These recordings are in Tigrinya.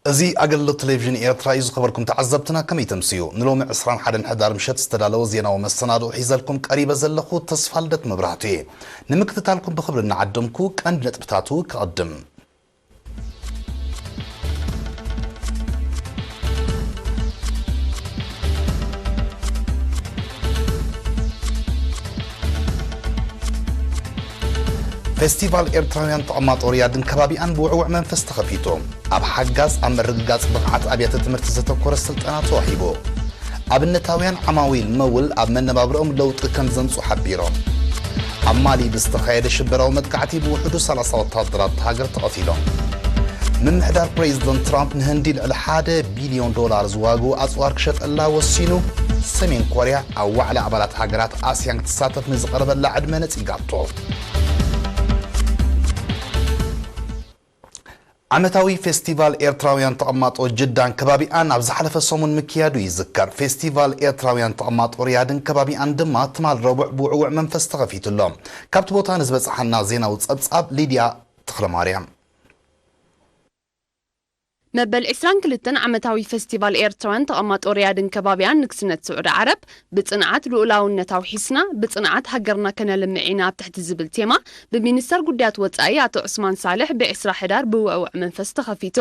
እዚ ኣገልግሎት ቴሌቪዥን ኤርትራ እዩ። ዝኸበርኩም ተዓዘብትና፣ ከመይ ተምስዩ? ንሎሚ ዕስራን ሓደን ሕዳር ምሸት ዝተዳለወ ዜናዊ መሰናድኦ ሒዘልኩም ቀሪበ ዘለኹ ተስፋልደት መብራህቱ እየ። ንምክትታልኩም ብኽብሪ እናዓደምኩ፣ ቀንዲ ነጥብታቱ ከቐድም። ፌስቲቫል ኤርትራውያን ተቐማጦ ሪያድን ከባቢኣን ብውዕውዕ መንፈስ ተኸፊቱ። ኣብ ሓጋዝ ኣብ ምርግጋጽ ብቕዓት ኣብያተ ትምህርቲ ዘተኮረ ስልጠና ተዋሂቡ። ኣብነታውያን ዓማዊል መውል ኣብ መነባብርኦም ለውጢ ከም ዘምጹ ሓቢሮም። ኣብ ማሊ ብዝተኻየደ ሽበራዊ መጥቃዕቲ ብውሕዱ ሰላሳ ወታደራት እታ ሃገር ተቐቲሎም። ምምሕዳር ፕሬዚደንት ትራምፕ ንህንዲ ልዕሊ ሓደ ቢልዮን ዶላር ዝዋግኡ ኣጽዋር ክሸጠላ ወሲኑ። ሰሜን ኮርያ ኣብ ዋዕላ ኣባላት ሃገራት ኣስያን ክትሳተፍ ንዝቐረበላ ዕድመ ነጺጋቶ። ዓመታዊ ፌስቲቫል ኤርትራውያን ተቐማጦ ጅዳን ከባቢኣን ኣብ ዝሓለፈ ሰሙን ምክያዱ ይዝከር። ፌስቲቫል ኤርትራውያን ተቐማጦ ሪያድን ከባቢኣን ድማ ትማል ረቡዕ ብውዕውዕ መንፈስ ተኸፊቱ ኣሎ። ካብቲ ቦታ ንዝበጽሓና ዜናዊ ጸብጻብ ሊድያ ተኽለማርያም። መበል ዕስራን ክልተን ዓመታዊ ፌስቲቫል ኤርትራውያን ተቐማጦ ሪያድን ከባቢኣን ንግስነት ስዑዲ ዓረብ ብጽንዓት ልኡላውነት ኣውሒስና፣ ብጽንዓት ሃገርና ከነልምዕ ኢና ኣብ ትሕቲ ዝብል ቴማ ብሚኒስተር ጉዳያት ወጻኢ ኣቶ ዑስማን ሳልሕ ብዕስራ ሕዳር ብውዕውዕ መንፈስ ተኸፊቱ።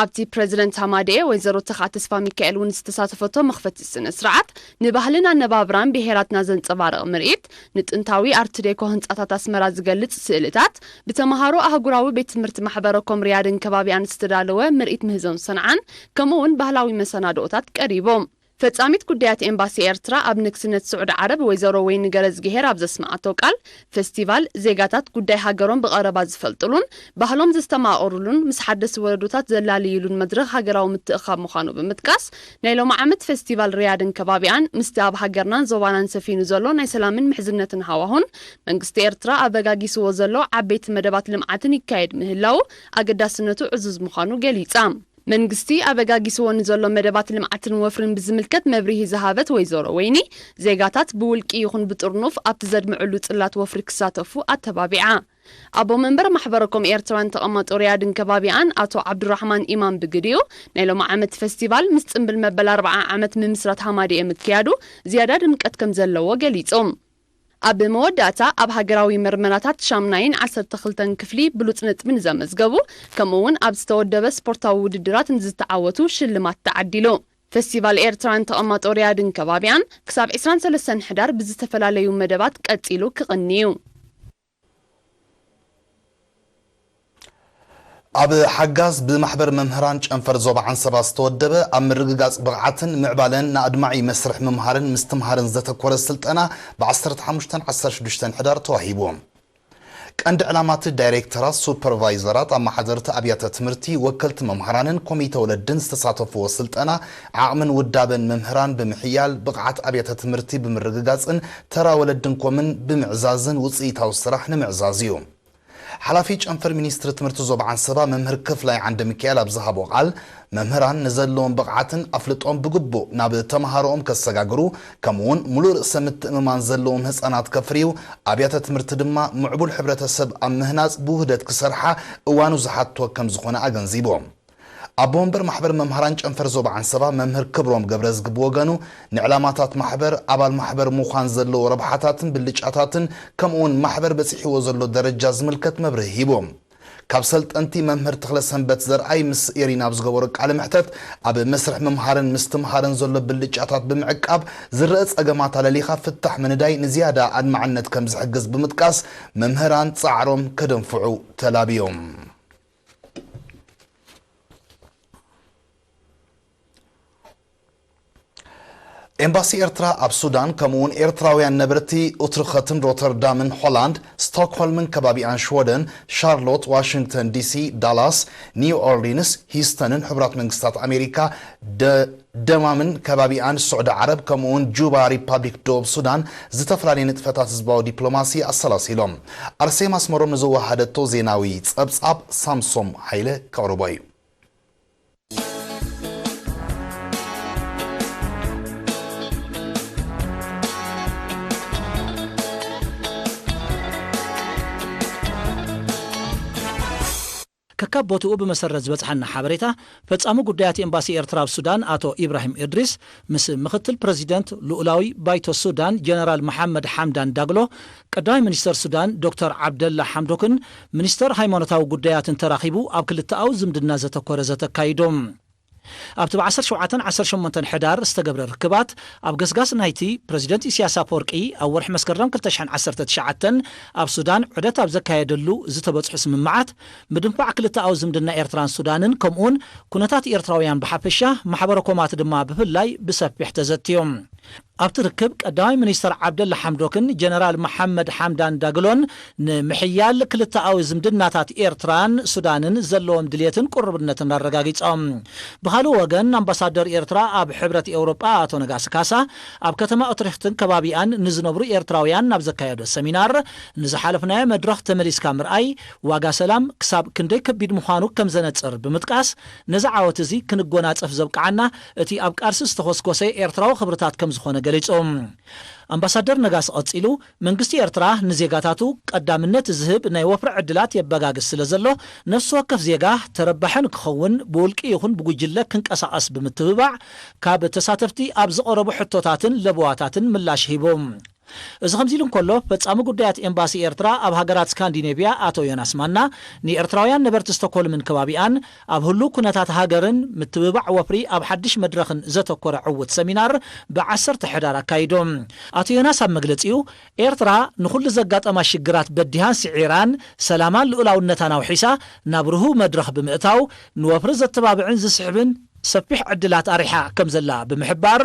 ኣብቲ ፕረዚደንት ሃማደኤ ወይዘሮ ተኻ ተስፋ ሚካኤል እውን ዝተሳተፈቶ መኽፈቲ ስነ ስርዓት ንባህልን ኣነባብራን ብሄራትና ዘንጸባርቕ ምርኢት፣ ንጥንታዊ ኣርት ዴኮ ህንጻታት ኣስመራ ዝገልጽ ስእልታት፣ ብተመሃሮ ኣህጉራዊ ቤት ትምህርቲ ማሕበረ ኮም ሪያድን ከባቢኣን ዝተዳለወ ምርኢት ምህዞን ሰንዓን፣ ከምኡ እውን ባህላዊ መሰናድኦታት ቀሪቡ። ፈጻሚት ጉዳያት ኤምባሲ ኤርትራ ኣብ ንግስነት ስዑዲ ዓረብ ወይዘሮ ወይኒ ገረዝግሄር ኣብ ዘስምዓቶ ቃል፣ ፌስቲቫል ዜጋታት ጉዳይ ሃገሮም ብቐረባ ዝፈልጥሉን ባህሎም ዘስተማቕሩሉን ምስ ሓደስቲ ወለዶታት ዘላለዩሉን መድረኽ ሃገራዊ ምትእኻብ ምዃኑ ብምጥቃስ፣ ናይ ሎሚ ዓመት ፌስቲቫል ሪያድን ከባቢኣን ምስቲ ኣብ ሃገርናን ዞባናን ሰፊኑ ዘሎ ናይ ሰላምን ምሕዝነትን ሃዋሁን መንግስቲ ኤርትራ ኣበጋጊስዎ ዘሎ ዓበይቲ መደባት ልምዓትን ይካየድ ምህላዉ ኣገዳስነቱ ዕዙዝ ምዃኑ ገሊጻ። መንግስቲ ኣበጋጊስዎ ንዘሎ መደባት ልምዓትን ወፍርን ብዝምልከት መብርሂ ዝሃበት ወይዘሮ ወይኒ፣ ዜጋታት ብውልቂ ይኹን ብጥርኑፍ ኣብቲ ዘድምዕሉ ጽላት ወፍሪ ክሳተፉ ኣተባቢዓ። ኣቦ መንበር ማሕበረ ኮም ኤርትራውያን ተቐማጦ ሪያድን ከባቢኣን ኣቶ ዓብዱራሕማን ኢማም ብግዲኡ፣ ናይ ሎሚ ዓመት ፌስቲቫል ምስ ጽምብል መበል ኣርብዓ ዓመት ምምስራት ሃማደኤ ምክያዱ ዝያዳ ድምቀት ከም ዘለዎ ገሊጾም። ኣብ መወዳእታ ኣብ ሃገራዊ መርመራታት ሻምናይን ዓሰርተ ክልተን ክፍሊ ብሉጽ ነጥቢ ንዘመዝገቡ፣ ከምኡ እውን ኣብ ዝተወደበ ስፖርታዊ ውድድራት ንዝተዓወቱ ሽልማት ተዓዲሉ። ፌስቲቫል ኤርትራን ተቐማጦ ሪያድን ከባቢኣን ክሳብ ዕስራን ሰለስተን ሕዳር ብዝተፈላለዩ መደባት ቀጺሉ ክቕኒ እዩ። ኣብ ሓጋዝ ብማሕበር መምህራን ጨንፈር ዞባ ዓንሰባ ዝተወደበ ኣብ ምርግጋጽ ብቕዓትን ምዕባለን ንኣድማዒ መስርሕ ምምሃርን ምስትምሃርን ዘተኮረ ስልጠና ብ ዓሰርተ ሓሙሽተን ዓሰርተ ሽዱሽተን ሕዳር ተዋሂቡ። ቀንዲ ዕላማቲ ዳይሬክተራት፣ ሱፐርቫይዘራት፣ ኣመሓደርቲ ኣብያተ ትምህርቲ፣ ወከልቲ መምሃራንን ኮሚተ ወለድን ዝተሳተፍዎ ስልጠና ዓቕምን ውዳበን መምህራን ብምሕያል ብቕዓት ኣብያተ ትምህርቲ ብምርግጋጽን ተራ ወለድን ኮምን ብምዕዛዝን ውጽኢታዊ ስራሕ ንምዕዛዝ እዩ። ሓላፊ ጨንፈር ሚኒስትሪ ትምህርቲ ዞባ ዓንሰባ መምህር ክፍላይ ዓንደ ሚካኤል ኣብ ዝሃቦ ቃል፣ መምህራን ንዘለዎም ብቕዓትን ኣፍልጦን ብግቡእ ናብ ተመሃሮኦም ከሰጋግሩ፣ ከምኡውን ሙሉእ ርእሰ ምትእምማን ዘለዎም ህጻናት ከፍርዩ፣ ኣብያተ ትምህርቲ ድማ ምዕቡል ሕብረተሰብ ኣብ ምህናጽ ብውህደት ክሰርሓ እዋኑ ዝሓቶ ከም ዝኾነ ኣገንዚቦም። ኣቦ ወንበር ማሕበር መምሃራን ጨንፈር ዞባ ዓንሰባ መምህር ክብሮም ገብረዝጊ ብወገኑ፣ ንዕላማታት ማሕበር፣ ኣባል ማሕበር ምዃን ዘለዎ ረብሓታትን ብልጫታትን፣ ከምኡውን ማሕበር በጺሕዎ ዘሎ ደረጃ ዝምልከት መብርሂ ሂቦም። ካብ ሰልጠንቲ መምህር ተኽለ ሰንበት ዘርኣይ ምስ ኤሪና ኣብ ዝገበሮ ቃለ መሕተት፣ ኣብ መስርሕ ምምሃርን ምስትምሃርን ዘሎ ብልጫታት ብምዕቃብ፣ ዝረአ ጸገማት ኣለሊኻ ፍታሕ ምንዳይ ንዝያዳ ኣድማዕነት ከም ዝሕግዝ ብምጥቃስ፣ መምህራን ጻዕሮም ከደንፍዑ ተላብዮም። ኤምባሲ ኤርትራ ኣብ ሱዳን፣ ከምኡውን ኤርትራውያን ነበርቲ ኡትርኸትን ሮተርዳምን ሆላንድ፣ ስቶክሆልምን ከባቢኣን ሽወደን፣ ሻርሎት፣ ዋሽንግተን ዲሲ፣ ዳላስ፣ ኒው ኦርሊንስ፣ ሂውስተንን ሕቡራት መንግስታት ኣሜሪካ፣ ደ-፣ ደማምን ከባቢኣን፣ ስዑዲ ዓረብ፣ ከምኡውን ጁባ፣ ሪፓብሊክ ደቡብ ሱዳን፣ ዝተፈላለዩ ንጥፈታት ህዝባዊ ዲፕሎማሲ ኣሰላሲሎም። ኣርሴማ ኣስመሮም ንዝወሃደቶ ዜናዊ ጸብጻብ ሳምሶም ሃይለ ከቕርቦ እዩ። ከካብ ቦትኡ ብመሰረት ዝበጽሓና ሓበሬታ፣ ፈጻሚ ጉዳያት ኤምባሲ ኤርትራ ኣብ ሱዳን ኣቶ ኢብራሂም እድሪስ ምስ ምኽትል ፕረዚደንት ልኡላዊ ባይቶ ሱዳን ጀነራል መሓመድ ሓምዳን ዳግሎ፣ ቀዳማይ ሚኒስተር ሱዳን ዶክተር ዓብደላ ሓምዶክን ሚኒስተር ሃይማኖታዊ ጉዳያትን ተራኺቡ ኣብ ክልተኣዊ ዝምድና ዘተኮረ ዘተ ኣካይዶም። ኣብቲ ብ ዓሰርተ ሸውዓተን ዓሰርተ ሸሞንተን ሕዳር ዝተገብረ ርክባት፣ ኣብ ገስጋስ ናይቲ ፕረዚደንት ኢሳያስ ኣፈወርቂ ኣብ ወርሒ መስከረም ክልተ ሽሕን ዓሰርተ ትሽዓተን ኣብ ሱዳን ዑደት ኣብ ዘካየደሉ ዝተበጽሑ ስምምዓት፣ ምድንፋዕ ክልተኣዊ ዝምድና ኤርትራን ሱዳንን፣ ከምኡውን ኩነታት ኤርትራውያን ብሓፈሻ፣ ማሕበረ ኮማት ድማ ብፍላይ ብሰፊሕ ተዘትዮም። ኣብቲ ርክብ ቀዳማይ ሚኒስተር ዓብደላ ሓምዶክን ጀነራል መሓመድ ሓምዳን ዳግሎን ንምሕያል ክልተኣዊ ዝምድናታት ኤርትራን ሱዳንን ዘለዎም ድልየትን ቅሩብነትን ኣረጋጊጾም። ብኻልእ ወገን፣ ኣምባሳደር ኤርትራ ኣብ ሕብረት ኤውሮጳ ኣቶ ነጋሲ ካሳ፣ ኣብ ከተማ ኦትሪኽትን ከባቢኣን ንዝነብሩ ኤርትራውያን ናብ ዘካየዶ ሰሚናር፣ ንዝሓለፍናዮ መድረኽ ተመሊስካ ምርኣይ ዋጋ ሰላም ክሳብ ክንደይ ከቢድ ምዃኑ ከም ዘነጽር ብምጥቃስ፣ ነዚ ዓወት እዚ ክንጎናጸፍ ዘብቅዓና እቲ ኣብ ቃልሲ ዝተኾስኮሰ ኤርትራዊ ክብርታት ከም ዝኾነ ገሊጹ። ኣምባሳደር ነጋሲ ቀጺሉ፣ መንግስቲ ኤርትራ ንዜጋታቱ ቀዳምነት ዝህብ ናይ ወፍሪ ዕድላት የበጋግስ ስለ ዘሎ፣ ነፍሲ ወከፍ ዜጋ ተረባሒ ንክኸውን ብውልቂ ይኹን ብጉጅለ ክንቀሳቐስ ብምትብባዕ፣ ካብ ተሳተፍቲ ኣብ ዝቐረቡ ሕቶታትን ለበዋታትን ምላሽ ሂቡ። እዚ ከምዚ ኢሉ እንከሎ፣ ፈጻሚ ጉዳያት ኤምባሲ ኤርትራ ኣብ ሃገራት ስካንዲኔቭያ ኣቶ ዮናስ ማና፣ ንኤርትራውያን ነበርቲ ስቶኮልምን ከባቢኣን ኣብ ህሉው ኩነታት ሃገርን ምትብባዕ ወፍሪ ኣብ ሓድሽ መድረኽን ዘተኮረ ዕዉት ሰሚናር ብ ዓሰርተ ሕዳር ኣካይዶም። ኣቶ ዮናስ ኣብ መግለጺኡ፣ ኤርትራ ንኹሉ ዘጋጠማ ሽግራት በዲሃን ስዒራን፣ ሰላማን ልኡላውነታን ኣውሒሳ ናብ ርሁው መድረኽ ብምእታው፣ ንወፍሪ ዘተባብዕን ዝስሕብን ሰፊሕ ዕድላት ኣሪሓ ከም ዘላ ብምሕባር፣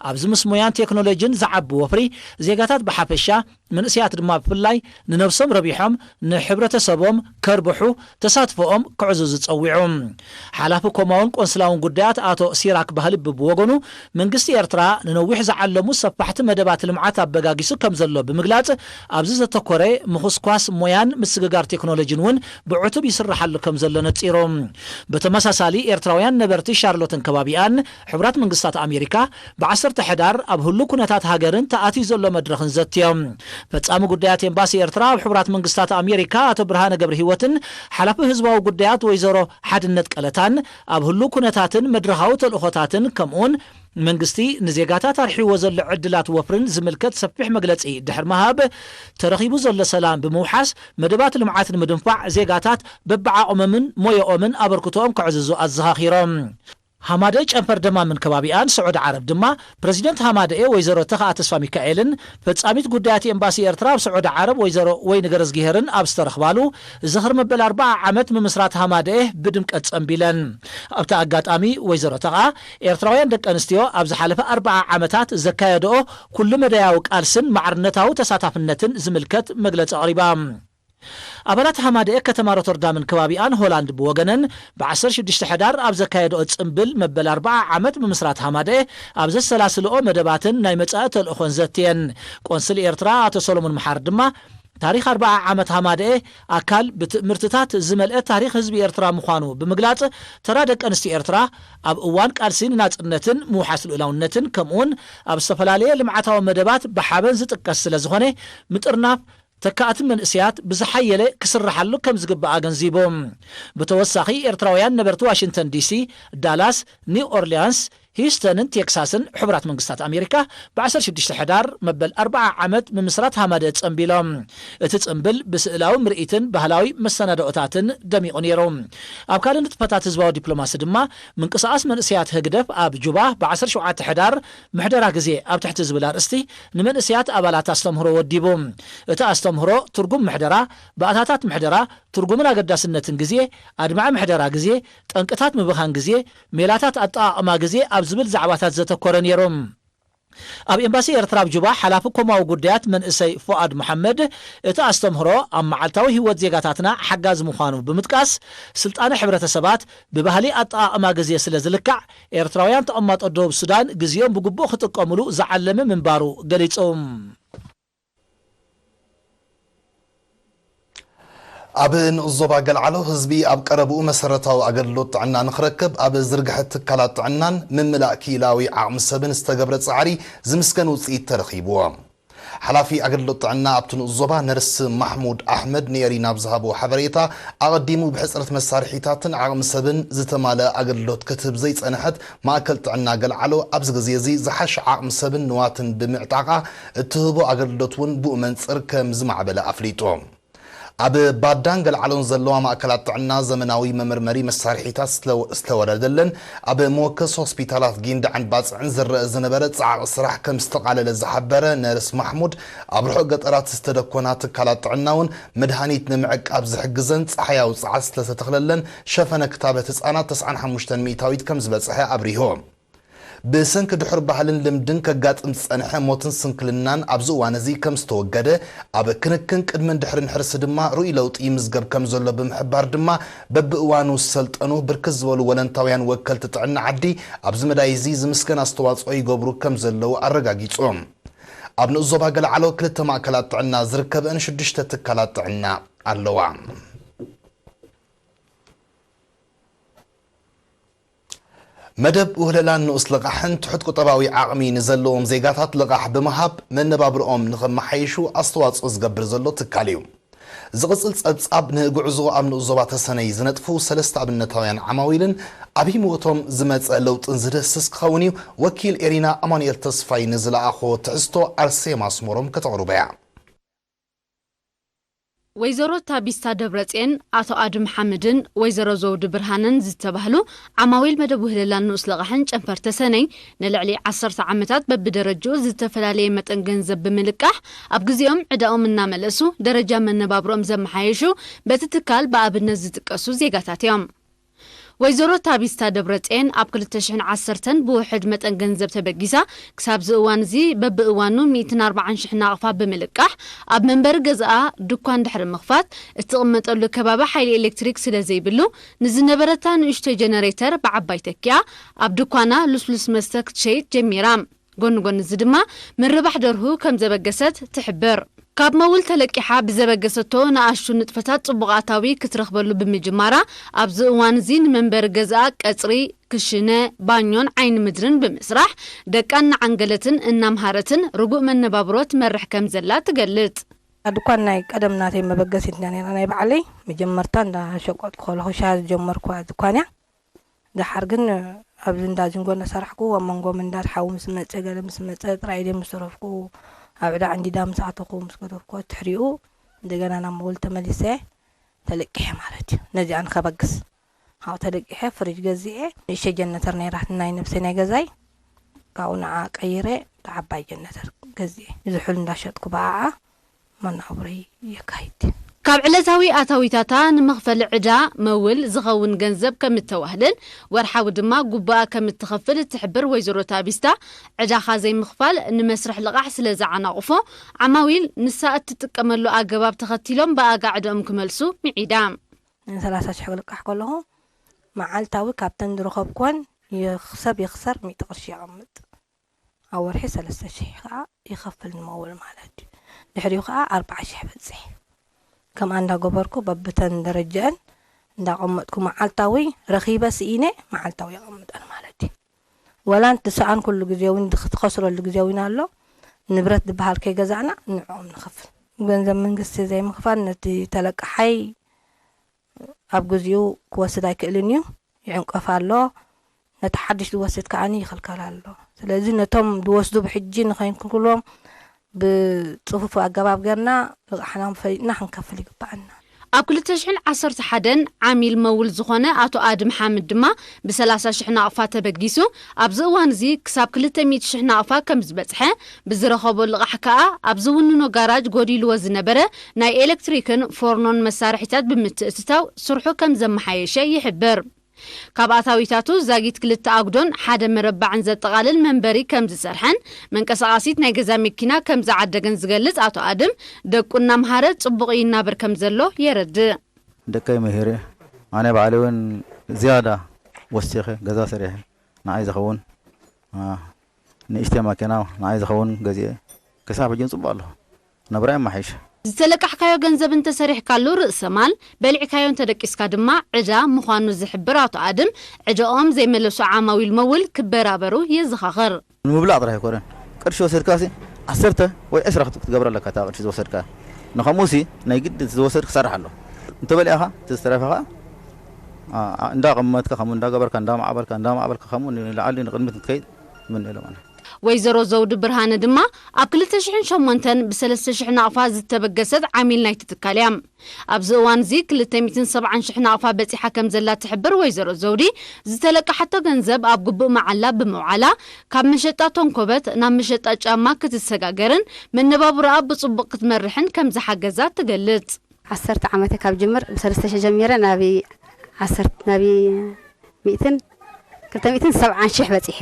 ኣብዚ ምስ ሞያን ቴክኖሎጂን ዝዓቢ ወፍሪ፣ ዜጋታት ብሓፈሻ፣ መንእሰያት ድማ ብፍላይ፣ ንነብሶም ረቢሖም ንሕብረተሰቦም ከርብሑ፣ ተሳትፎኦም ክዕዝዙ ጸዊዑ። ሓላፊ ኮማውን ቆንስላውን ጉዳያት ኣቶ ሲራክ ባህልቢ ብወገኑ፣ መንግስቲ ኤርትራ ንነዊሕ ዝዓለሙ ሰፋሕቲ መደባት ልምዓት ኣበጋጊሱ ከም ዘሎ ብምግላጽ፣ ኣብዚ ዘተኮረ ምኹስኳስ ሞያን ምስግጋር ቴክኖሎጂን እውን ብዕቱብ ይስራሓሉ ከም ዘሎ ነጺሩ። ብተመሳሳሊ፣ ኤርትራውያን ነበርቲ ሻርሎትን ከባቢኣን፣ ሕቡራት መንግስታት ኣሜሪካ ብ ዓሰርተ ሕዳር ኣብ ህሉው ኩነታት ሃገርን ተኣትዩ ዘሎ መድረኽን ዘትዮም። ፈጻሚ ጉዳያት ኤምባሲ ኤርትራ ኣብ ሕቡራት መንግስታት ኣሜሪካ ኣቶ ብርሃነ ገብረሂወትን ሓላፊ ህዝባዊ ጉዳያት ወይዘሮ ሓድነት ቀለታን ኣብ ህሉው ኩነታትን መድረኻዊ ተልእኾታትን፣ ከምኡውን መንግስቲ ንዜጋታት ኣርሒዎ ዘሎ ዕድላት ወፍርን ዝምልከት ሰፊሕ መግለጺ ድሕሪ ምሃብ፣ ተረኺቡ ዘሎ ሰላም ብምውሓስ መደባት ልምዓት ንምድንፋዕ ዜጋታት በብዓቕሞምን ሞያኦምን ኣበርክቶኦም ከዕዝዙ ኣዘኻኺሮም። ሃማደ ጨንፈር ደማምን ከባቢኣን ስዑዲ ዓረብ ድማ፣ ፕረዚደንት ሃማደኤ ወይዘሮ ተኽኣ ተስፋ ሚካኤልን ፈጻሚት ጉዳያት ኤምባሲ ኤርትራ ኣብ ስዑዲ ዓረብ ወይዘሮ ወይኒ ገረዝጊሄርን ኣብ ዝተረኽባሉ፣ ዝኽሪ መበል ኣርብዓ ዓመት ምምስራት ሃማደኤ ብድምቀት ጸንቢለን። ኣብቲ ኣጋጣሚ ወይዘሮ ተኽኣ፣ ኤርትራውያን ደቂ ኣንስትዮ ኣብ ዝሓለፈ ኣርብዓ ዓመታት ዘካየድኦ ኩሉ መዳያዊ ቃልስን ማዕርነታዊ ተሳታፍነትን ዝምልከት መግለጺ ኣቕሪባ። ኣባላት ሃማደኤ ከተማ ሮተርዳምን ከባቢኣን ሆላንድ ብወገነን፣ ብ ዓሰርተ ሽዱሽተ ሕዳር ኣብ ዘካየድኦ ጽምብል መበል ኣርብዓ ዓመት ምምስራት ሃማደኤ ኣብ ዘሰላስልኦ መደባትን ናይ መጻኢ ተልእኾን ዘትየን። ቆንስል ኤርትራ ኣቶ ሰሎሞን መሓሪ ድማ፣ ታሪኽ ኣርብዓ ዓመት ሃማደኤ ኣካል ብትእምርትታት ዝመልአ ታሪኽ ህዝቢ ኤርትራ ምዃኑ ብምግላጽ፣ ተራ ደቂ ኣንስትዮ ኤርትራ ኣብ እዋን ቃልሲ ንናጽነትን ምውሓስ ልኡላውነትን፣ ከምኡውን ኣብ ዝተፈላለየ ልምዓታዊ መደባት ብሓበን ዝጥቀስ ስለ ዝኾነ፣ ምጥርናፍ ተካእቲ መንእሰያት ብዝሓየለ ክስርሓሉ ከም ዝግባእ ኣገንዚቦም። ብተወሳኺ፣ ኤርትራውያን ነበርቲ ዋሽንግተን ዲሲ፣ ዳላስ፣ ኒው ኦርሊያንስ፣ ሂውስተንን ቴክሳስን ሕቡራት መንግስታት ኣሜሪካ ብ ዓሰርተ ሽዱሽተ ሕዳር መበል ኣርብዓ ዓመት ምምስራት ሃማደ ጸንቢሎም። እቲ ጽምብል ብስእላዊ ምርኢትን ባህላዊ መሰናድኦታትን ደሚቑ ነይሩ። ኣብ ካልእ ንጥፈታት ህዝባዊ ዲፕሎማሲ ድማ፣ ምንቅስቓስ መንእሰያት ህግደፍ ኣብ ጁባ ብ ዓሰርተ ሸውዓተ ሕዳር ምሕደራ ግዜ ኣብ ትሕቲ ዝብል ኣርእስቲ ንመንእሰያት ኣባላት ኣስተምህሮ ወዲቡ። እቲ ኣስተምህሮ ትርጉም ምሕደራ፣ ባእታታት ምሕደራ፣ ትርጉምን ኣገዳስነትን ግዜ፣ ኣድማዒ ምሕደራ ግዜ፣ ጠንቅታት ምብኻን ግዜ፣ ሜላታት ኣጠቓቕማ ግዜ ኣብ ዝብል ዛዕባታት ዘተኮረ ነይሩ። ኣብ ኤምባሲ ኤርትራ ኣብ ጁባ ሓላፊ ኮማዊ ጉዳያት መንእሰይ ፉኣድ መሓመድ፣ እቲ ኣስተምህሮ ኣብ መዓልታዊ ህይወት ዜጋታትና ሓጋዚ ምዃኑ ብምጥቃስ፣ ስልጣነ ሕብረተሰባት ብባህሊ ኣጠቓቕማ ግዜ ስለ ዝልካዕ፣ ኤርትራውያን ተቐማጦ ደቡብ ሱዳን ግዜኦም ብግቡእ ክጥቀሙሉ ዝዓለመ ምንባሩ ገሊጹ። ኣብ ንኡስ ዞባ ገልዓሎ፣ ህዝቢ ኣብ ቀረብኡ መሰረታዊ ኣገልግሎት ጥዕና ንኽረክብ፣ ኣብ ዝርግሐ ትካላት ጥዕናን ምምላእ ክኢላዊ ዓቕሚ ሰብን ዝተገብረ ጻዕሪ ዝምስገን ውጽኢት ተረኺብዎ። ሓላፊ ኣገልግሎት ጥዕና ኣብቲ ንኡስ ዞባ ነርስ ማሕሙድ ኣሕመድ ንኤሪና ኣብ ዝሃቦ ሓበሬታ፣ ኣቐዲሙ ብሕጽረት መሳርሒታትን ዓቕሚ ሰብን ዝተማልአ ኣገልግሎት ክትህብ ዘይጸንሐት ማእከል ጥዕና ገልዓሎ ኣብዚ ግዜ እዚ ዝሓሸ ዓቕሚ ሰብን ንዋትን ብምዕጣቓ እትህቦ ኣገልግሎት እውን ብኡ መንጽር ከም ዝማዕበለ ኣፍሊጡ። ኣብ ባዳን ገልዓሎን ዘለዋ ማእከላት ጥዕና ዘመናዊ መመርመሪ መሳርሒታት ዝተወ-፣ ዝተወረደለን ኣብ መወከሲ ሆስፒታላት ጊንዳዕን ባጽዕን ዝረአ ዝነበረ ጻዕቒ ስራሕ ከም ዝተቓለለ ዝሓበረ ነርስ ማሕሙድ፣ ኣብ ርሑቕ ገጠራት ዝተደኮና ትካላት ጥዕና እውን መድሃኒት ንምዕቃብ ዝሕግዘን ጸሓያዊ ጸዓት ስለዝተተኽለለን ሸፈነ ክታበት ህጻናት ተስዓን ሓሙሽተን ሚእታዊት ከም ዝበጽሐ ኣብሪሁ። ብሰንኪ ድሑር ባህልን ልምድን ከጋጥም ዝጸንሐ ሞትን ስንክልናን ኣብዚ እዋን እዚ ከም ዝተወገደ፣ ኣብ ክንክን ቅድምን ድሕርን ሕርሲ ድማ ርኡይ ለውጢ ይምዝገብ ከም ዘሎ ብምሕባር ድማ፣ በብእዋኑ ዝሰልጠኑ ብርክት ዝበሉ ወለንታውያን ወከልቲ ጥዕና ዓዲ ኣብዚ መዳይ እዚ ዝምስገን ኣስተዋጽኦ ይገብሩ ከም ዘለዉ ኣረጋጊጹ። ኣብ ንኡስ ዞባ ገልዓሎ ክልተ ማእከላት ጥዕና ዝርከበአን ሽዱሽተ ትካላት ጥዕና ኣለዋ። መደብ ውህለላን ንኡስ ልቓሕን ትሑት ቁጠባዊ ዓቕሚ ንዘለዎም ዜጋታት ልቓሕ ብምሃብ መነባብርኦም ንኸመሓይሹ ኣስተዋጽኦ ዝገብር ዘሎ ትካል እዩ። ዝቕጽል ጸብጻብ ንጉዕዞ ኣብ ንኡስ ዞባ ተሰነይ ዝነጥፉ ሰለስተ ኣብነታውያን ዓማዊልን ኣብ ህይወቶም ዝመጸ ለውጥን ዝድህስስ ክኸውን እዩ። ወኪል ኤሪና ኣማኑኤል ተስፋይ ንዝለኣኾ ትሕዝቶ ኣርሴማ ኣስመሮም ከተቕርቦ እያ። ወይዘሮ ታቢስታ ደብረጽዮን፣ ኣቶ ኣድም ሓምድን ወይዘሮ ዘውዲ ብርሃነን ዝተባህሉ ዓማዊል መደብ ውህለላን ንኡስ ልቓሕን ጨንፈር ተሰነይ ንልዕሊ ዓሰርተ ዓመታት በብደረጅኡ ዝተፈላለየ መጠን ገንዘብ ብምልቃሕ ኣብ ግዜኦም ዕዳኦም እናመለሱ ደረጃ መነባብርኦም ዘመሓየሹ በቲ ትካል ብኣብነት ዝጥቀሱ ዜጋታት እዮም። ወይዘሮ ታቢስታ ደብረጽዮን ኣብ ክልተ ሽሕን ዓሰርተን ብውሕድ መጠን ገንዘብ ተበጊሳ ክሳብዚ እዋን እዚ በብእዋኑ ሚእትን ኣርባዓን ሽሕ ናቕፋ ብምልቃሕ ኣብ መንበሪ ገዝኣ ድኳን ድሕሪ ምኽፋት እትቕመጠሉ ከባቢ ሓይሊ ኤሌክትሪክ ስለ ዘይብሉ ንዝነበረታ ንእሽቶ ጀነሬተር ብዓባይ ተኪኣ ኣብ ድኳና ልስሉስ መስተ ክትሸይጥ ጀሚራ። ጎኒ ጎኒ እዚ ድማ ምርባሕ ደርሁ ከም ዘበገሰት ትሕብር። ካብ መውል ተለቂሓ ብዘበገሰቶ ንኣሽቱ ንጥፈታት ጽቡቕ ኣታዊ ክትረኽበሉ ብምጅማራ ኣብዚ እዋን እዚ ንመንበሪ ገዝኣ ቀጽሪ፣ ክሽነ፣ ባኞን ዓይኒ ምድርን ብምስራሕ ደቃ እናዓንገለትን እናምሃረትን ርጉእ መነባብሮ ትመርሕ ከም ዘላ ትገልጽ። ድኳን ናይ ቀደም ናተይ መበገሲት እንዳ ነራ ናይ ባዕለይ መጀመርታ እንዳ ሸቆጥኩ ከለኹ ሻሂ ዝጀመርኩዋ ድኳን እያ። ደሓር ግን ኣብዚ እንዳ ጅንጎ እናሰራሕኩ ኣብ መንጎ ምንዳድ ሓዊ ምስ መፀ ገለ ምስ መፀ ጥራይ ድየ ምስ ተረፍኩ ኣብ ዕዳ ዕንዲዳ ምስ ኣተኹ ምስ ገደፍኩ ትሕሪኡ እንደገና ናብ መውል ተመሊሰ ተለቂሐ ማለት እዩ። ነዚኣ ንከበግስ ካብኡ ተለቂሐ ፍሪጅ ገዚኤ ንእሸ ጀነተር ነይራትኒ ናይ ነብሰይ ናይ ገዛይ ካብኡ ንዓ ቀይረ ዓባይ ጀነተር ገዚኤ ዝሑል እንዳሸጥኩ ብኣዓ መናብሮይ የካይድ። ካብ ዕለታዊ ኣታዊታታ ንመኽፈሊ ዕዳ መውል ዝኸውን ገንዘብ ከም እተዋህልል፣ ወርሓዊ ድማ ጉባኣ ከም እትኸፍል እትሕብር ወይዘሮ ታቢስታ፣ ዕዳኻ ዘይምኽፋል ንመስርሕ ልቓሕ ስለ ዘዓናቕፎ፣ ዓማዊል ንሳ እትጥቀመሉ ኣገባብ ተኸቲሎም ብኣጋ ዕዳኦም ክመልሱ ምዒዳ። ሰላሳ ሽሕ ክልቃሕ ከለኹ መዓልታዊ ካብተን ዝረኸብኩወን ይኽሰብ ይኽሰር ሚእቲ ቅርሺ የቐምጥ። ኣብ ወርሒ ሰለስተ ሽሕ ከዓ ይኸፍል ንመውል ማለት እዩ። ድሕሪኡ ከዓ ኣርብዓ ሽሕ በፅሕ። ከምኣ እንዳገበርኩ በብተን ደረጀአን እንዳቐመጥኩ መዓልታዊ ረኺበ ስኢነ መዓልታዊ የቐምጠን ማለት እዩ። ወላ እንትሰኣን ኩሉ ግዜ እውን ትኸስረሉ ግዜ እውን ኣሎ። ንብረት ዝበሃል ከይገዛእና ንዕኦም ንኸፍል። ገንዘብ መንግስቲ ዘይምኽፋል ነቲ ተለቃሓይ ኣብ ግዚኡ ክወስድ ኣይክእልን እዩ። ይዕንቀፍ ኣሎ። ነቲ ሓድሽ ዝወስድ ከዓኒ ይኽልከል ኣሎ። ስለዚ ነቶም ዝወስዱ ብሕጂ ንኸይንክልክሎም ብፅፉፍ ኣገባብ ገርና ልቓሕና ፈሊጥና ክንከፍል ይግባኣና። ኣብ ክልተ ሽሕን ዓሰርተ ሓደን ዓሚል መውል ዝኾነ ኣቶ ኣድም ሓምድ ድማ ብሰላሳ ሽሕ ናቕፋ ተበጊሱ ኣብዚ እዋን እዚ ክሳብ ክልተ ሚእቲ ሽሕ ናቕፋ ከም ዝበፅሐ ብዝረኸቦ ልቓሕ ከኣ ኣብ ዝውንኖ ጋራጅ ጎዲልዎ ዝነበረ ናይ ኤሌክትሪክን ፎርኖን መሳርሒታት ብምትእትታው ስርሑ ከም ዘመሓየሸ ይሕብር። ካብ ኣታዊታቱ ዛጊት ክልተ ኣጉዶን ሓደ መረባዕን ዘጠቓልል መንበሪ ከም ዝሰርሐን መንቀሳቓሲት ናይ ገዛ መኪና ከም ዝዓደገን ዝገልጽ ኣቶ ኣድም፣ ደቁ እናምሃረ ጽቡቕ ይናበር ከም ዘሎ የረድእ። ደቀይ ምሂረ ኣነ ባዕለይ እውን ዝያዳ ወሲኸ ገዛ ሰሪሐ ንዓይ ዝኸውን ንእሽተይ ማኪና ንዓይ ዝኸውን ገዚኤ ክሳብ ሕጂ እውን ፅቡቕ ኣለኹ። ናብራይ ኣማሓይሸ። ዝተለቃሕካዮ ገንዘብ እንተሰሪሕካሉ ርእሰ ማል፣ በሊዕካዮ እንተደቂስካ ድማ ዕዳ ምዃኑ ዝሕብር ኣቶ ኣድም፣ ዕዳኦም ዘይመለሱ ዓማዊል መውል ክበራበሩ የዘኻኽር። ንምብላዕ ጥራሕ ኣይኮነን፣ ቅርሺ ወሲድካሲ ዓሰርተ ወይ ዕስራ ክት-፣ ክትገብረ ኣለካ እታ ቅርሺ ዝወሰድካ። ንኸምኡሲ ናይ ግድ እቲ ዝወሰድ ክሰርሕ ኣሎ። እንተበሊዕኻ እቲ ዝተረፈኻ፣ ኣ፣ ኣ፣ እንዳቐመጥካ፣ ከምኡ እንዳገበርካ፣ እንዳማዕበልካ፣ እንዳማዕበልካ፣ ከምኡ ንላዕሊ ንቕድሚት እንትከይድ እምነ ኣሎ ማለት። ወይዘሮ ዘውዲ ብርሃነ ድማ ኣብ ክልተ ሽሕን ሸሞንተን ብሰለስተ ሽሕ ናቕፋ ዝተበገሰት ዓሚል ናይቲ ትካል እያ። ኣብዚ እዋን እዚ ክልተ ሚእትን ሰብዓን ሽሕ ናቕፋ በጺሓ ከም ዘላ ትሕብር ወይዘሮ ዘውዲ፣ ዝተለቀሓቶ ገንዘብ ኣብ ግቡእ መዓላ ብምውዓላ፣ ካብ መሸጣ ተንኮበት ናብ መሸጣ ጫማ ክትሰጋገርን መነባብሮኣ ብጽቡቕ ክትመርሕን ከም ዝሓገዛ ትገልጽ። ዓሰርተ ዓመተ ካብ ጅምር ብሰለስተ ሽሕ ጀሚረ ናብ ዓሰርተ፣ ናብ ሚእትን፣ ክልተ ሚእትን ሰብዓን ሽሕ በጺሐ።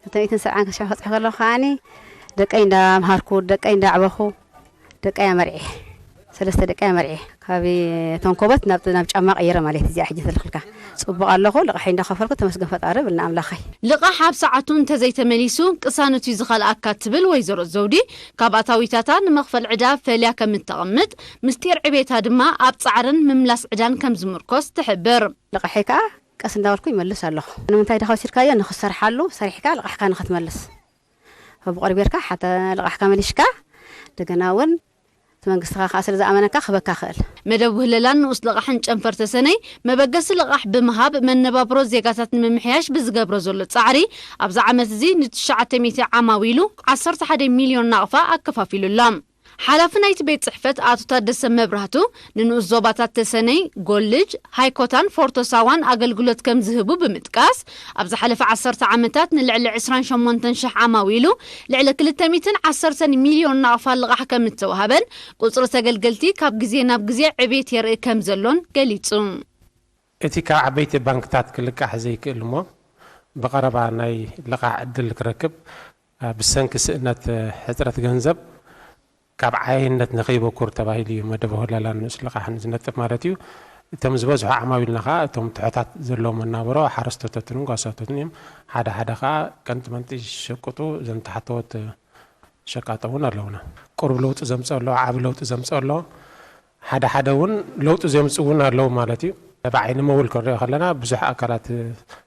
ክልተ ሚእትን ሰብዓን ሽሕ ክበጽሕ ከለኹ ከዓኒ ደቀይ እንዳምሃርኩ፣ ደቀይ እንዳዕበኹ፣ ደቀይ ኣመርዒ። ሰለስተ ደቀይ ኣመርዒ። ካብ ተንኮበት ናብ፣ ናብ ጫማ ቀይረ ማለት እዩ። እዚኣ ሕጂ ተልኽልካ። ጽቡቕ ኣለኹ፣ ልቓሐይ እንዳኸፈልኩ ተመስገን ፈጣሪ ብል ንኣምላኸይ። ልቓሕ ኣብ ሰዓቱ እንተዘይተመሊሱ ቅሳነቱ እዩ ዝኸልኣካ ትብል ወይዘሮ ዘውዲ፣ ካብ ኣታዊታታ ንመኽፈል ዕዳ ፈልያ ከም እተቐምጥ፣ ምስጢር ዕቤታ ድማ ኣብ ጻዕርን ምምላስ ዕዳን ከም ዝምርኮስ ትሕብር። ልቓሐይ ከኣ ቀስ እንዳበልኩ ይመልስ ኣለኹ። ንምንታይ ድኻ ወሲድካዮ? ንኽትሰርሓሉ፣ ሰሪሕካ ልቓሕካ ንኽትመልስ። ብቑሪ ጌርካ ሓተ ልቓሕካ መሊሽካ፣ እንደገና እውን እቲ መንግስትኻ ከኣ ስለ ዝኣመነካ ክህበካ ክእል። መደብ ውህለላን ንኡስ ልቓሕን ጨንፈር ተሰነይ፣ መበገሲ ልቓሕ ብምሃብ መነባብሮ ዜጋታት ንምምሕያሽ ብዝገብሮ ዘሎ ጻዕሪ፣ ኣብዚ ዓመት እዚ ንትሽዓተ ሚእቲ ዓማዊሉ ዓሰርተ ሓደ ሚልዮን ናቕፋ ኣከፋፊሉ ኣሎ። ሓላፊ ናይቲ ቤት ጽሕፈት ኣቶ ታደሰ መብራህቱ፣ ንንኡስ ዞባታት ተሰነይ፣ ጎልጅ፣ ሃይኮታን ፎርቶ ሳዋን ኣገልግሎት ከም ዝህቡ ብምጥቃስ፣ ኣብ ዝሓለፈ ዓሰርተ ዓመታት ንልዕሊ ዕስራን ሸሞንተን ሽሕ ዓማዊሉ ልዕሊ ክልተ ሚእትን ዓሰርተን ሚልዮን ናቕፋ ልቓሕ ከም እተዋህበን፣ ቁጽሪ ተገልገልቲ ካብ ግዜ ናብ ግዜ ዕቤት የርኢ ከም ዘሎን ገሊጹ። እቲ ካብ ዓበይቲ ባንክታት ክልቃሕ ዘይክእል እሞ ብቐረባ ናይ ልቓሕ ዕድል ክረክብ፣ አ፣ ብሰንኪ ስእነት፣ እ፣ ሕጽረት ገንዘብ ካብ ዓያይነት ንኸይበኩር ተባሂሉ እዩ መደብ ውህለላን ንኡስ ልቓሕን ዝነጥፍ ማለት እዩ። እቶም ዝበዝሑ ዓማዊልና ኸኣ እቶም ትሑታት ዘለዎም መናብሮ ሓረስቶታትን ጓሳቶትን እዮም። ሓደ ሓደ ኸኣ ቀንጢ መንጢ ዝሸቅጡ እዞም ታሕተዎት ሸቃጦ እውን ኣለውና። ቁሩብ ለውጢ ዘምጽእ ኣሎ፣ ዓቢ ለውጢ ዘምጽእ ኣሎ። ሓደ ሓደ እውን ለውጢ ዘምጽኡ እውን ኣለዉ ማለት እዩ። ብዓይኒ ምውል ክንሪኦ ከለና ብዙሕ ኣካላት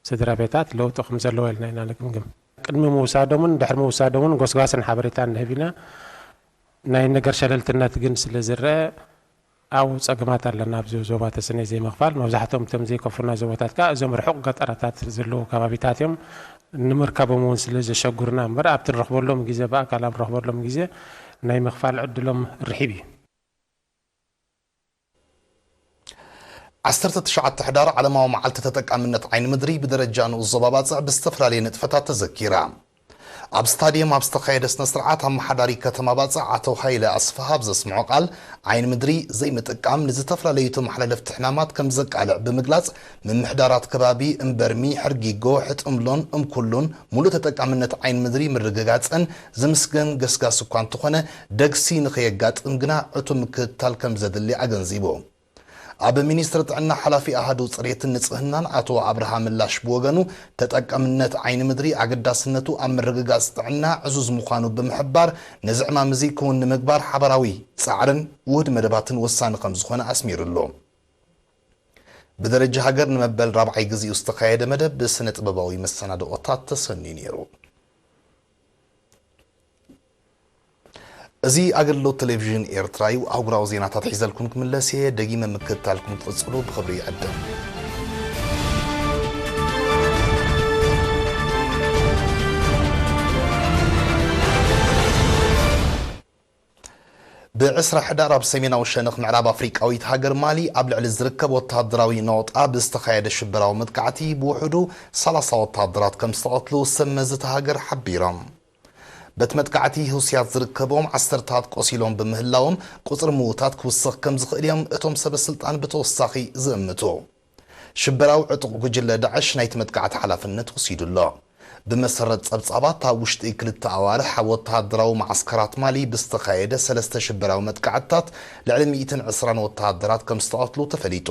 ስድራ ቤታት ለውጢ ከም ዘለዎ ኢልና ኢና ንግምግም። ቅድሚ ምውሳዶምን ድሕሪ ምውሳዶምን ጎስጓስን ሓበሬታን ንህብ ኢና። ናይ ነገር ሸለልትነት ግን ስለ ዝረአ ኣብኡ ጸገማት ኣለና። ኣብዚ ዞባ ተሰነይ ዘይምኽፋል፣ መብዛሕትኦም እቶም ዘይከፍሉና ዞባታት ከኣ እዞም ርሑቕ ገጠራታት ዘለዉ ከባቢታት እዮም። ንምርካቦም እውን ስለ ዘሸጉርና እምበር ኣብቲ ንረኽበሎም ግዜ፣ ብኣካል ኣብ ንረኽበሎም ግዜ ናይ ምኽፋል ዕድሎም ርሒብ እዩ። ዓሰርተ ትሽዓተ ሕዳር ዓለማዊ መዓልቲ ተጠቃምነት ዓይኒ ምድሪ ብደረጃ ንኡስ ዞባ ባጽዕ ብዝተፈላለየ ንጥፈታት ተዘኪራ። ኣብ ስታድየም ኣብ ዝተኻየደ ስነ ስርዓት ኣመሓዳሪ ከተማ ባጽዕ ኣቶ ሃይለ ኣስፍሃ ኣብ ዘስምዖ ቃል፣ ዓይኒ ምድሪ ዘይምጥቃም ንዝተፈላለዩ ተመሓላለፍቲ ሕማማት ከም ዘቃልዕ ብምግላጽ፣ ምምሕዳራት ከባቢ እምበርሚ፣ ሕርጊጎ፣ ሕጥምሎን እምኩሉን ሙሉእ ተጠቃምነት ዓይኒ ምድሪ ምርግጋጽን ዝምስገን ገስጋስ እኳ እንተኾነ፣ ደግሲ ንኸየጋጥም ግና ዕቱብ ምክትታል ከም ዘድሊ ኣገንዚቡ። ኣብ ሚኒስትሪ ጥዕና ሓላፊ ኣሃዱ ጽሬትን ንጽህናን ኣቶ ኣብርሃ ምላሽ ብወገኑ፣ ተጠቃምነት ዓይኒ ምድሪ ኣገዳስነቱ ኣብ ምርግጋጽ ጥዕና ዕዙዝ ምዃኑ ብምሕባር፣ ነዚ ዕማም እዚ ክውን ንምግባር ሓባራዊ ጻዕርን ውሁድ መደባትን ወሳኒ ከም ዝኾነ ኣስሚሩሉ። ብደረጃ ሃገር ንመበል ራብዓይ ግዜኡ ዝተኻየደ መደብ ብስነ ጥበባዊ መሰናድኦታት ተሰንዩ ነይሩ። እዚ ኣገልግሎት ቴሌቪዥን ኤርትራ እዩ። ኣህጉራዊ ዜናታት ሒዘልኩም ክምለስ እየ። ደጊመ ምክትታልኩም ክትቕጽሉ ብኽብሪ ይዕድም። ብዕስራ ሕዳር ኣብ ሰሜናዊ ሸነኽ ምዕራብ ኣፍሪቃዊት ሃገር ማሊ ኣብ ልዕሊ ዝርከብ ወተሃደራዊ ነቑጣ ብዝተኻየደ ሽበራዊ መጥቃዕቲ ብውሕዱ ሰላሳ ወተሃደራት ከም ዝተቐትሉ ሰብ መዚ እታ ሃገር ሓቢሮም። በቲ መጥቃዕቲ ህውስያት ዝርከቦም ዓሰርታት ቆሲሎም ብምህላዎም፣ ቁጽሪ ምዉታት ክውስኽ ከም ዝኽእል እዮም እቶም ሰበ ስልጣን ብተወሳኺ ዝእምቱ። ሽበራዊ ዕጡቕ ጉጅለ ዳዕሽ ናይቲ መጥቃዕቲ ሓላፍነት ወሲዱ ኣሎ። ብመሰረት ጸብጻባት፣ ኣብ ውሽጢ ክልተ ኣዋርሕ ኣብ ወተሃደራዊ መዓስከራት ማሊ ብዝተኻየደ ሰለስተ ሽበራዊ መጥቃዕትታት ልዕሊ ሚእትን ዕስራን ወተሃደራት ከም ዝተቐትሉ ተፈሊጡ።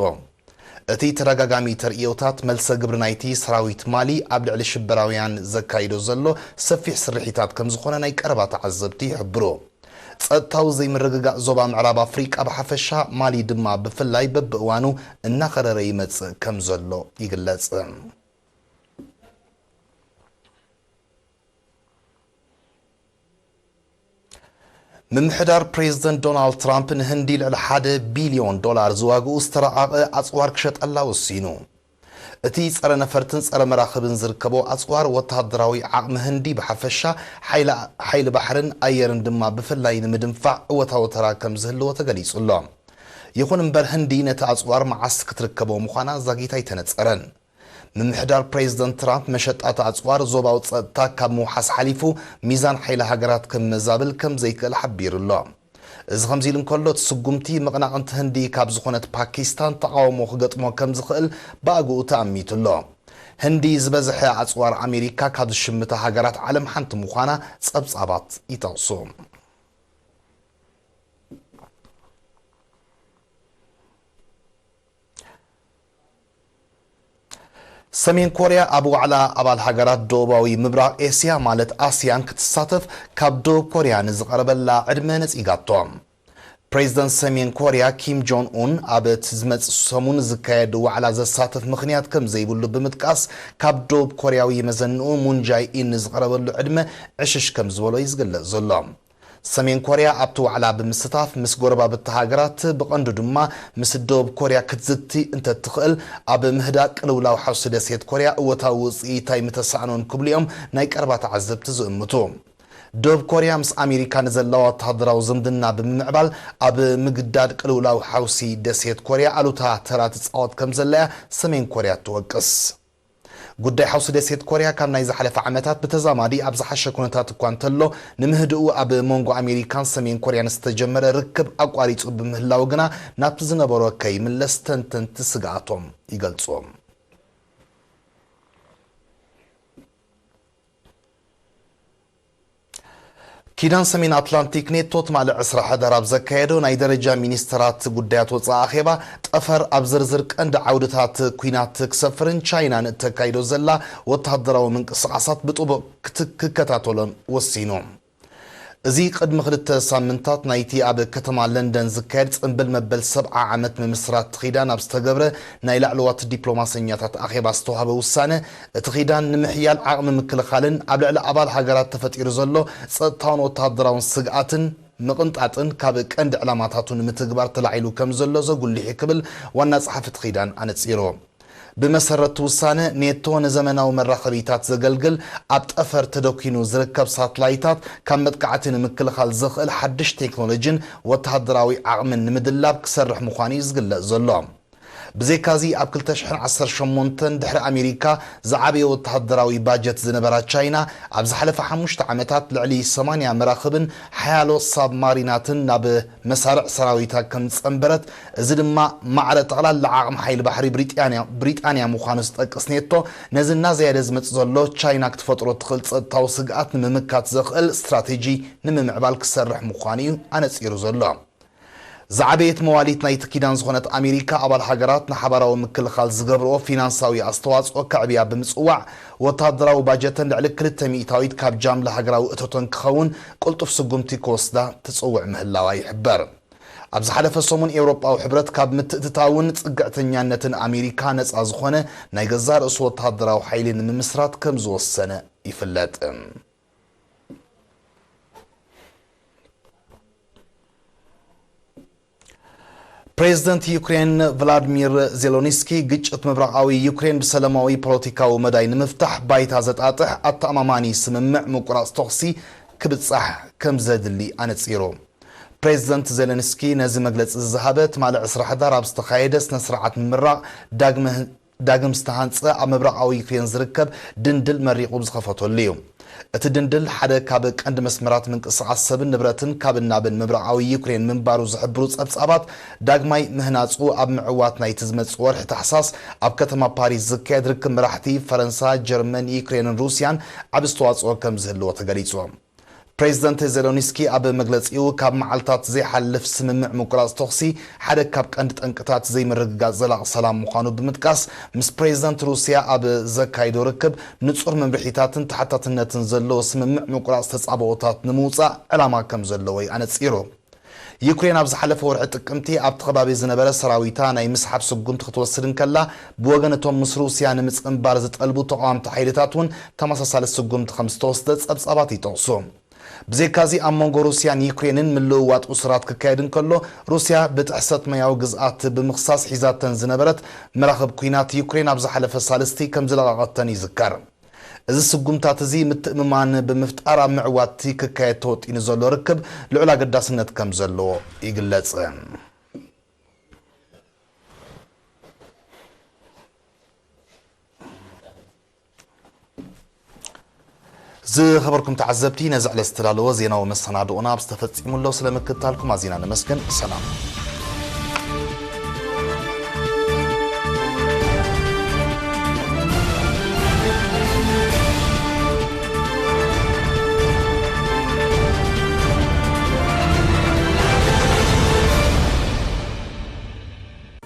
እቲ ተደጋጋሚ ተርእዮታት፣ መልሰ ግብሪ ናይቲ ሰራዊት ማሊ ኣብ ልዕሊ ሽበራውያን ዘካይዶ ዘሎ ሰፊሕ ስርሒታት ከም ዝኾነ ናይ ቀረባ ተዓዘብቲ ይሕብሩ። ጸጥታዊ ዘይምርግጋእ ዞባ ምዕራብ ኣፍሪቃ ብሓፈሻ፣ ማሊ ድማ ብፍላይ በብእዋኑ እናኸረረ ይመጽእ ከም ዘሎ ይግለጽ። ምምሕዳር ፕሬዝደንት ዶናልድ ትራምፕ ንህንዲ ልዕሊ ሓደ ቢልዮን ዶላር ዝዋግኡ ዝተረቓቐ ኣጽዋር ክሸጠላ ወሲኑ። እቲ ጸረ ነፈርትን ጸረ መራኽብን ዝርከቦ ኣጽዋር ወተሃደራዊ ዓቕሚ ህንዲ ብሓፈሻ፣ ሓይሊ፣ ሓይሊ ባሕርን ኣየርን ድማ ብፍላይ ንምድንፋዕ እወታዊ ተራ ከም ዝህልዎ ተገሊጹ ኣሎ። ይኹን እምበር ህንዲ ነቲ ኣጽዋር መዓስ ክትርከቦ ምዃና ዛጊት ኣይተነጸረን። ምምሕዳር ፕሬዝደንት ትራምፕ መሸጣ እቲ ኣጽዋር ዞባዊ ጸጥታ ካብ ምውሓስ ሓሊፉ ሚዛን ሓይሊ ሃገራት ክመዛብል ከም ዘይክእል ሓቢሩ ኣሎ። እዚ ከምዚ ኢሉ እንከሎ፣ እቲ ስጉምቲ መቕናቕንቲ ህንዲ ካብ ዝኾነት ፓኪስታን ተቓውሞ ክገጥሞ ከም ዝኽእል ብኣግኡ ተኣሚቱ ኣሎ። ህንዲ ዝበዝሐ ኣጽዋር ኣሜሪካ ካብ ዝሽምታ ሃገራት ዓለም ሓንቲ ምዃና ጸብጻባት ይጠቕሱ። ሰሜን ኮርያ ኣብ ዋዕላ ኣባል ሃገራት ደቡባዊ ምብራቕ ኤስያ ማለት ኣስያን ክትሳተፍ ካብ ደቡብ ኮርያ ንዝቐረበላ ዕድመ ነጺጋቶ። ፕሬዝደንት ሰሜን ኮርያ ኪም ጆን ኡን ኣብ እቲ ዝመጽእ ሰሙን ዝካየድ ዋዕላ ዘሳትፍ ምኽንያት ከም ዘይብሉ ብምጥቃስ፣ ካብ ደቡብ ኮርያዊ መዘንኡ ሙን ጃይ ኢን ንዝቐረበሉ ዕድመ ዕሽሽ ከም ዝበሎ እዩ ዝግለጽ ዘሎ። ሰሜን ኮርያ ኣብቲ ዋዕላ ብምስታፍ ምስ ጎረባብቲ ሃገራት ብቐንዱ ድማ ምስ ደቡብ ኮርያ ክትዝቲ እንተትኽእል፣ ኣብ ምህዳእ ቅልውላው ሓውሲ ደሴት ኮርያ እወታዊ ውጽኢት ኣይምተሳእኖን ክብሉ እዮም ናይ ቀረባ ተዓዘብቲ ዝእምቱ። ደቡብ ኮርያ ምስ ኣሜሪካ ንዘለዋ ወተሃደራዊ ዝምድና ብምምዕባል ኣብ ምግዳድ ቅልውላው ሓውሲ ደሴት ኮርያ ኣሉታ ተራ ትጻወት ከም ዘላ እያ ሰሜን ኮርያ ትወቅስ። ጉዳይ ሓውሲ ደሴት ኮርያ ካብ ናይ ዝሓለፈ ዓመታት ብተዛማዲ ኣብ ዝሓሸ ኩነታት እኳ እንተሎ፣ ንምህድኡ ኣብ መንጎ ኣሜሪካን ሰሜን ኮርያን ዝተጀመረ ርክብ ኣቋሪጹ ብምህላው ግና ናብቲ ዝነበሮ ከይምለስ ተንተንቲ ስግኣቶም ይገልጹ። ኪዳን ሰሜን ኣትላንቲክ ኔቶ ትማሊ ዕስራ ሕዳር ኣብ ዘካየዶ ናይ ደረጃ ሚኒስተራት ጉዳያት ወጻኢ ኣኼባ፣ ጠፈር ኣብ ዝርዝር ቀንዲ ዓውድታት ኲናት ክሰፍርን ቻይና ንእተካይዶ ዘላ ወተሃደራዊ ምንቅስቓሳት ብጥቡቕ ክት-፣ ክከታተሎን ወሲኑ። እዚ ቅድሚ ክልተ ሳምንታት ናይቲ ኣብ ከተማ ለንደን ዝካየድ ጽምብል መበል ሰብዓ ዓመት ምምስራት ኪዳን ኣብ ዝተገብረ ናይ ላዕለዎት ዲፕሎማሰኛታት ኣኼባ ዝተዋህበ ውሳነ፣ እቲ ኪዳን ንምሕያል ዓቕሚ ምክልኻልን ኣብ ልዕሊ ኣባል ሃገራት ተፈጢሩ ዘሎ ጸጥታውን ወተሃደራውን ስግኣትን ምቕንጣጥን ካብ ቀንዲ ዕላማታቱ ንምትግባር ተላዒሉ ከም ዘሎ ዘጉልሕ እዩ ክብል ዋና ጸሓፊ እቲ ኪዳን ኣነጺሩ። ብመሰረት እቲ ውሳነ፣ ኔቶ ንዘመናዊ መራኸቢታት ዘገልግል ኣብ ጠፈር ተደኲኑ ዝርከብ ሳትላይታት ካብ መጥቃዕቲ ንምክልኻል ዘኽእል ሓድሽ ቴክኖሎጂን ወተሃደራዊ ዓቕምን ንምድላብ ክሰርሕ ምዃኑ እዩ ዝግለጽ ዘሎ። ብዘይካዚ፣ ኣብ ክልተ ሽሕን ዓሰርተ ሸሞንተን ድሕሪ ኣሜሪካ ዝዓበየ ወተሃደራዊ ባጀት ዝነበራ ቻይና፣ ኣብ ዝሓለፈ ሓሙሽተ ዓመታት ልዕሊ ሰማንያ መራኽብን ሓያሎ ሳብማሪናትን ናብ መሳርዕ ሰራዊታ ከም ዝጸንበረት፣ እዚ ድማ ማዕረ ጠቕላላ ዓቕሚ ሓይሊ ባሕሪ ብሪጣንያ፣ ብሪጣንያ ምዃኑ ዝጠቅስ ኔቶ፣ ነዚ እናዘያደ ዝመጽእ ዘሎ ቻይና ክትፈጥሮ እትኽእል ጸጥታዊ ስግኣት ንምምካት ዘኽእል ስትራቴጂ ንምምዕባል ክሰርሕ ምዃኑ እዩ ኣነጺሩ ዘሎ። ዝዓበየት መዋሊት ናይቲ ኪዳን ዝኾነት ኣሜሪካ፣ ኣባል ሃገራት ንሓባራዊ ምክልኻል ዝገብርኦ ፊናንሳዊ ኣስተዋጽኦ ከዕብያ ብምጽዋዕ፣ ወተሃደራዊ ባጀተን ልዕሊ ክልተ ሚእታዊት ካብ ጃምላ ሃገራዊ እቶተን ክኸውን ቅልጡፍ ስጉምቲ ክወስዳ ትጽውዕ ምህላዋ ይሕበር። ኣብ ዝሓለፈ ሰሙን፣ ኤውሮጳዊ ሕብረት ካብ ምትእትታውን ጽግዕተኛነትን ኣሜሪካ ነጻ ዝኾነ ናይ ገዛእ ርእሱ ወተሃደራዊ ሓይሊ ንምምስራት ከም ዝወሰነ ይፍለጥ። ፕሬዝደንት ዩክሬን ቭላድሚር ዜሎንስኪ፣ ግጭት ምብራቓዊ ዩክሬን ብሰላማዊ ፖለቲካዊ መዳይ ንምፍታሕ ባይታ ዘጣጥሕ ኣተኣማማኒ ስምምዕ ምቁራጽ ተኹሲ ክብጻሕ ከም ዘድሊ ኣነጺሩ። ፕሬዝደንት ዜለንስኪ ነዚ መግለጺ ዝሃበ ትማሊ ዕስራ ሕዳር ኣብ ዝተኻየደ ስነ ስርዓት ምምራቕ ዳግመ፣ ዳግም ዝተሃንጸ ኣብ ምብራቓዊ ዩክሬን ዝርከብ ድንድል መሪቑ ዝኸፈተሉ እዩ። እቲ ድንድል ሓደ ካብ ቀንዲ መስመራት ምንቅስቓስ ሰብን ንብረትን ካብን ናብን ምብራቓዊ ዩክሬን ምንባሩ ዝሕብሩ ጸብጻባት፣ ዳግማይ ምህናጹ ኣብ ምዕዋት ናይቲ ዝመጽእ ወርሒ ታሕሳስ ኣብ ከተማ ፓሪስ ዝካየድ ርክብ መራሕቲ ፈረንሳ፣ ጀርመን፣ ዩክሬንን ሩስያን ዓቢ ኣስተዋጽኦ ከም ዝህልዎ ተገሊጹ። ፕሬዝደንት ዜሎንስኪ ኣብ መግለጺኡ፣ ካብ መዓልታት ዘይሓልፍ ስምምዕ ምቁራጽ ተኹሲ ሓደ ካብ ቀንዲ ጠንቅታት ዘይምርግጋጽ ዘላቒ ሰላም ምዃኑ ብምጥቃስ፣ ምስ ፕሬዝደንት ሩስያ ኣብ ዘካይዶ ርክብ፣ ንጹር መምርሒታትን ተሓታትነትን ዘለዎ ስምምዕ ምቁራጽ ተጻብኦታት ንምውጻእ ዕላማ ከም ዘለዎ እዩ ኣነጺሩ። ዩክሬን ኣብ ዝሓለፈ ወርሒ ጥቅምቲ ኣብቲ ከባቢ ዝነበረ ሰራዊታ ናይ ምስሓብ ስጉምቲ ክትወስድ እንከላ፣ ብወገን እቶም ምስ ሩስያ ንምጽንባር ዝጠልቡ ተቓወምቲ ሓይልታት እውን ተመሳሳሊ ስጉምቲ ከም ዝተወስደ ጸብጻባት ይጠቕሱ። ብዘይካዚ ኣብ መንጎ ሩስያን ዩክሬንን ምልውዋጥ እሱራት ክካየድ እንከሎ፣ ሩስያ ብጥሕሰት ማያዊ ግዝኣት ብምኽሳስ ሒዛተን ዝነበረት መራኽብ ኲናት ዩክሬን ኣብ ዝሓለፈ ሳልስቲ ከም ዝለቐቐተን ይዝከር። እዚ ስጉምታት እዚ ምትእምማን ብምፍጣር ኣብ ምዕዋትቲ ክካየድ ተወጢኑ ዘሎ ርክብ ልዑል ኣገዳስነት ከም ዘለዎ ይግለጽ። ዝኸበርኩም ተዓዘብቲ፣ ነዚ ዕለት ዝተዳለወ ዜናዊ መሰናድኦና ኣብ ዝተፈጺሙ ኣሎ። ስለምክትታልኩም ኣዚና ነመስግን። ሰላም።